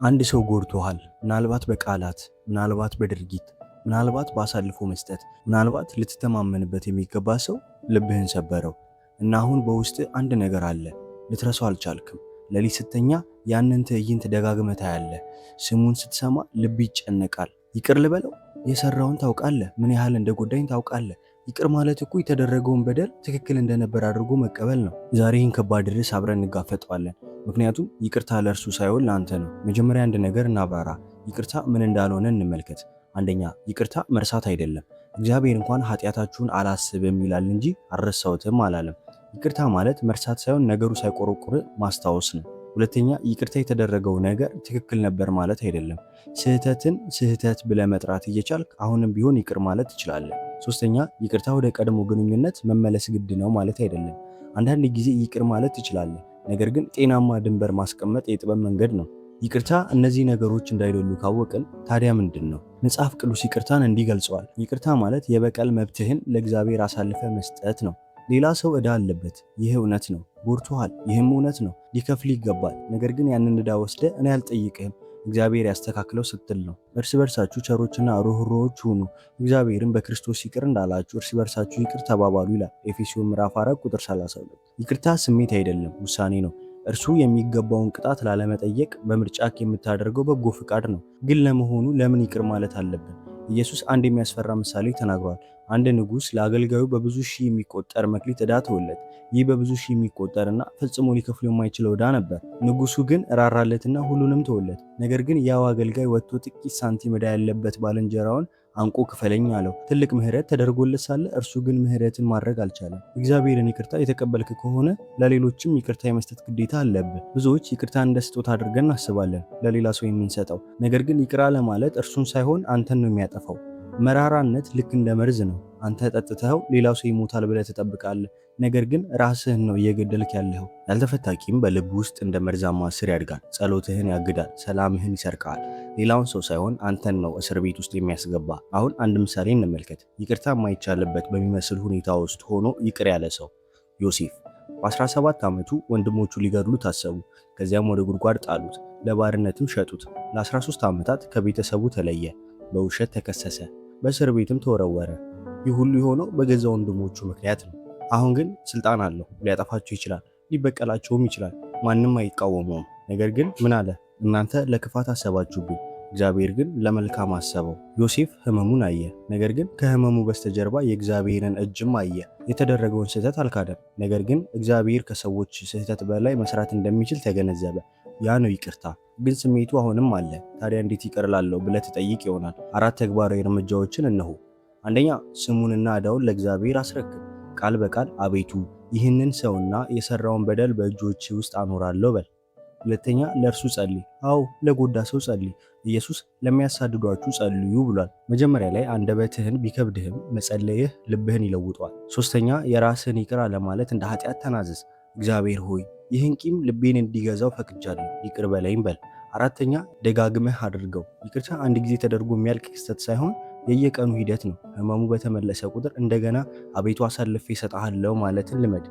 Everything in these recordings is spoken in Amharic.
አንድ ሰው ጎድቶሃል። ምናልባት በቃላት፣ ምናልባት በድርጊት፣ ምናልባት በአሳልፎ መስጠት፣ ምናልባት ልትተማመንበት የሚገባ ሰው ልብህን ሰበረው እና አሁን በውስጥ አንድ ነገር አለ፣ ልትረሳው አልቻልክም። ሌሊት ስተኛ ያንን ትዕይንት ደጋግመህ ታያለህ። ስሙን ስትሰማ ልብ ይጨነቃል። ይቅር ልበለው? የሰራውን ታውቃለህ፣ ምን ያህል እንደጎዳኝ ታውቃለህ። ይቅር ማለት እኮ የተደረገውን በደል ትክክል እንደነበር አድርጎ መቀበል ነው። ዛሬ ይህን ከባድ ርዕስ አብረን እንጋፈጠዋለን። ምክንያቱም ይቅርታ ለእርሱ ሳይሆን ለአንተ ነው። መጀመሪያ አንድ ነገር እናብራራ። ይቅርታ ምን እንዳልሆነ እንመልከት። አንደኛ፣ ይቅርታ መርሳት አይደለም። እግዚአብሔር እንኳን ኃጢአታችሁን አላስብም ይላል እንጂ አልረሳሁትም አላለም። ይቅርታ ማለት መርሳት ሳይሆን ነገሩ ሳይቆረቁር ማስታወስ ነው። ሁለተኛ፣ ይቅርታ የተደረገው ነገር ትክክል ነበር ማለት አይደለም። ስህተትን ስህተት ብለህ መጥራት እየቻልክ አሁንም ቢሆን ይቅር ማለት ትችላለህ። ሶስተኛ፣ ይቅርታ ወደ ቀድሞ ግንኙነት መመለስ ግድ ነው ማለት አይደለም። አንዳንድ ጊዜ ይቅር ማለት ትችላለህ፣ ነገር ግን ጤናማ ድንበር ማስቀመጥ የጥበብ መንገድ ነው። ይቅርታ እነዚህ ነገሮች እንዳይደሉ ካወቅን ታዲያ ምንድን ነው? መጽሐፍ ቅዱስ ይቅርታን እንዲህ ገልጸዋል። ይቅርታ ማለት የበቀል መብትህን ለእግዚአብሔር አሳልፈ መስጠት ነው። ሌላ ሰው ዕዳ አለበት፣ ይህ እውነት ነው። ጎድቶሃል፣ ይህም እውነት ነው። ሊከፍል ይገባል። ነገር ግን ያንን ዕዳ ወስደ እኔ አልጠይቅህም እግዚአብሔር ያስተካክለው ስትል ነው። እርስ በርሳችሁ ቸሮችና ርኅሩኆች ሁኑ፣ እግዚአብሔርን በክርስቶስ ይቅር እንዳላችሁ እርስ በርሳችሁ ይቅር ተባባሉ ይላል ኤፌሶን ምዕራፍ 4 ቁጥር 32። ይቅርታ ስሜት አይደለም፣ ውሳኔ ነው። እርሱ የሚገባውን ቅጣት ላለመጠየቅ በምርጫክ የምታደርገው በጎ ፍቃድ ነው። ግን ለመሆኑ ለምን ይቅር ማለት አለብን? ኢየሱስ አንድ የሚያስፈራ ምሳሌ ተናግሯል። አንድ ንጉሥ ለአገልጋዩ በብዙ ሺህ የሚቆጠር መክሊት ዕዳ ተወለት። ይህ በብዙ ሺህ የሚቆጠርና ፈጽሞ ሊከፍሉ የማይችለው ዕዳ ነበር። ንጉሱ ግን ራራለትና ሁሉንም ተወለት። ነገር ግን ያው አገልጋይ ወጥቶ ጥቂት ሳንቲም ዕዳ ያለበት ባልንጀራውን አንቆ ክፈለኝ አለው። ትልቅ ምህረት ተደርጎለት ሳለ እርሱ ግን ምህረትን ማድረግ አልቻለም። እግዚአብሔርን ይቅርታ የተቀበልክ ከሆነ ለሌሎችም ይቅርታ የመስጠት ግዴታ አለብህ። ብዙዎች ይቅርታ እንደ ስጦታ አድርገን እናስባለን ለሌላ ሰው የምንሰጠው። ነገር ግን ይቅር አለማለት እርሱን ሳይሆን አንተን ነው የሚያጠፋው። መራራነት ልክ እንደ መርዝ ነው። አንተ ጠጥተኸው ሌላው ሰው ይሞታል ብለህ ትጠብቃለህ። ነገር ግን ራስህን ነው እየገደልክ ያለኸው። ያልተፈታ ቂም በልብ ውስጥ እንደ መርዛማ ስር ያድጋል። ጸሎትህን ያግዳል፣ ሰላምህን ይሰርቃል። ሌላውን ሰው ሳይሆን አንተን ነው እስር ቤት ውስጥ የሚያስገባ። አሁን አንድ ምሳሌ እንመልከት። ይቅርታ የማይቻልበት በሚመስል ሁኔታ ውስጥ ሆኖ ይቅር ያለ ሰው ዮሴፍ በ17 ዓመቱ ወንድሞቹ ሊገድሉ ታሰቡ። ከዚያም ወደ ጉድጓድ ጣሉት፣ ለባርነትም ሸጡት። ለ13 ዓመታት ከቤተሰቡ ተለየ፣ በውሸት ተከሰሰ፣ በእስር ቤትም ተወረወረ። ይህ ሁሉ የሆነው በገዛ ወንድሞቹ ምክንያት ነው። አሁን ግን ስልጣን አለው። ሊያጠፋቸው ይችላል፣ ሊበቀላቸውም ይችላል። ማንም አይቃወመውም። ነገር ግን ምን አለ? እናንተ ለክፋት አሰባችሁብኝ፣ እግዚአብሔር ግን ለመልካም አሰበው። ዮሴፍ ህመሙን አየ፣ ነገር ግን ከህመሙ በስተጀርባ የእግዚአብሔርን እጅም አየ። የተደረገውን ስህተት አልካደም፣ ነገር ግን እግዚአብሔር ከሰዎች ስህተት በላይ መስራት እንደሚችል ተገነዘበ። ያ ነው ይቅርታ። ግን ስሜቱ አሁንም አለ። ታዲያ እንዴት ይቅር እላለሁ ብለህ ትጠይቅ ይሆናል። አራት ተግባራዊ እርምጃዎችን እነሆ። አንደኛ፣ ስሙንና ዕዳውን ለእግዚአብሔር አስረክብ። ቃል በቃል አቤቱ ይህንን ሰውና የሰራውን በደል በእጆች ውስጥ አኖራለሁ በል። ሁለተኛ፣ ለእርሱ ጸልይ። አዎ ለጎዳ ሰው ጸልይ። ኢየሱስ ለሚያሳድዷችሁ ጸልዩ ብሏል። መጀመሪያ ላይ አንደበትህን ቢከብድህም መጸለይህ ልብህን ይለውጠዋል። ሶስተኛ፣ የራስህን ይቅር አለማለት እንደ ኃጢአት ተናዘዝ። እግዚአብሔር ሆይ ይህን ቂም ልቤን እንዲገዛው ፈቅጃለሁ፣ ይቅር በለኝ በል። አራተኛ፣ ደጋግመህ አድርገው። ይቅርታ አንድ ጊዜ ተደርጎ የሚያልቅ ክስተት ሳይሆን የየቀኑ ሂደት ነው። ህመሙ በተመለሰ ቁጥር እንደገና አቤቱ አሳልፌ እሰጥሃለሁ ማለትን ልመድ።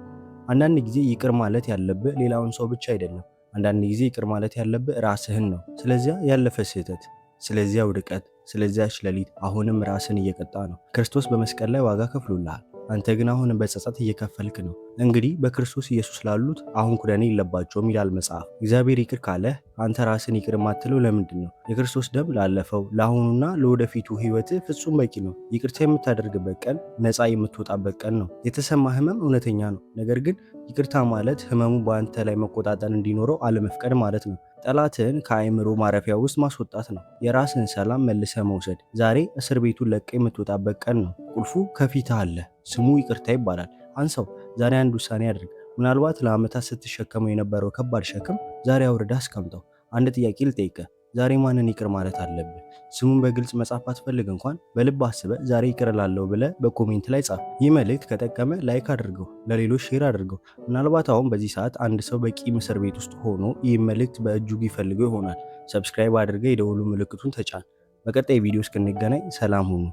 አንዳንድ ጊዜ ይቅር ማለት ያለብህ ሌላውን ሰው ብቻ አይደለም። አንዳንድ ጊዜ ይቅር ማለት ያለብህ ራስህን ነው። ስለዚያ ያለፈ ስህተት፣ ስለዚያ ውድቀት፣ ስለዚያች ሌሊት አሁንም ራስን እየቀጣ ነው። ክርስቶስ በመስቀል ላይ ዋጋ ከፍሎልሃል። አንተ ግን አሁንም በጸጸት እየከፈልክ ነው። እንግዲህ በክርስቶስ ኢየሱስ ላሉት አሁን ኩነኔ የለባቸውም ይላል መጽሐፍ። እግዚአብሔር ይቅር ካለህ አንተ ራስን ይቅር የማትለው ለምንድን ነው? የክርስቶስ ደም ላለፈው ለአሁኑና ለወደፊቱ ሕይወትህ ፍጹም በቂ ነው። ይቅርታ የምታደርግበት ቀን ነፃ የምትወጣበት ቀን ነው። የተሰማ ህመም እውነተኛ ነው። ነገር ግን ይቅርታ ማለት ህመሙ በአንተ ላይ መቆጣጠር እንዲኖረው አለመፍቀድ ማለት ነው። ጠላትህን ከአእምሮ ማረፊያ ውስጥ ማስወጣት ነው። የራስን ሰላም መልሰ መውሰድ። ዛሬ እስር ቤቱን ለቀ የምትወጣበት ቀን ነው። ቁልፉ ከፊትህ አለ። ስሙ ይቅርታ ይባላል። አንሳው። ዛሬ አንድ ውሳኔ አድርግ። ምናልባት ለዓመታት ስትሸከመው የነበረው ከባድ ሸክም ዛሬ አውርደህ አስቀምጠው። አንድ ጥያቄ ልጠይቅህ። ዛሬ ማንን ይቅር ማለት አለብህ? ስሙን በግልጽ መጻፍ ባትፈልግ እንኳን በልብ አስበህ ዛሬ ይቅር እላለሁ ብለህ በ comment ላይ ጻፍ። ይህ መልእክት ከጠቀመ like አድርገው፣ ለሌሎች share አድርገው። ምናልባት አሁን በዚህ ሰዓት አንድ ሰው በቂም እስር ቤት ውስጥ ሆኖ ይህ መልእክት በእጅጉ ይፈልገው ይሆናል። Subscribe አድርገህ የደወሉ ምልክቱን ተጫን። በቀጣይ ቪዲዮ እስክንገናኝ ሰላም ሁኑ።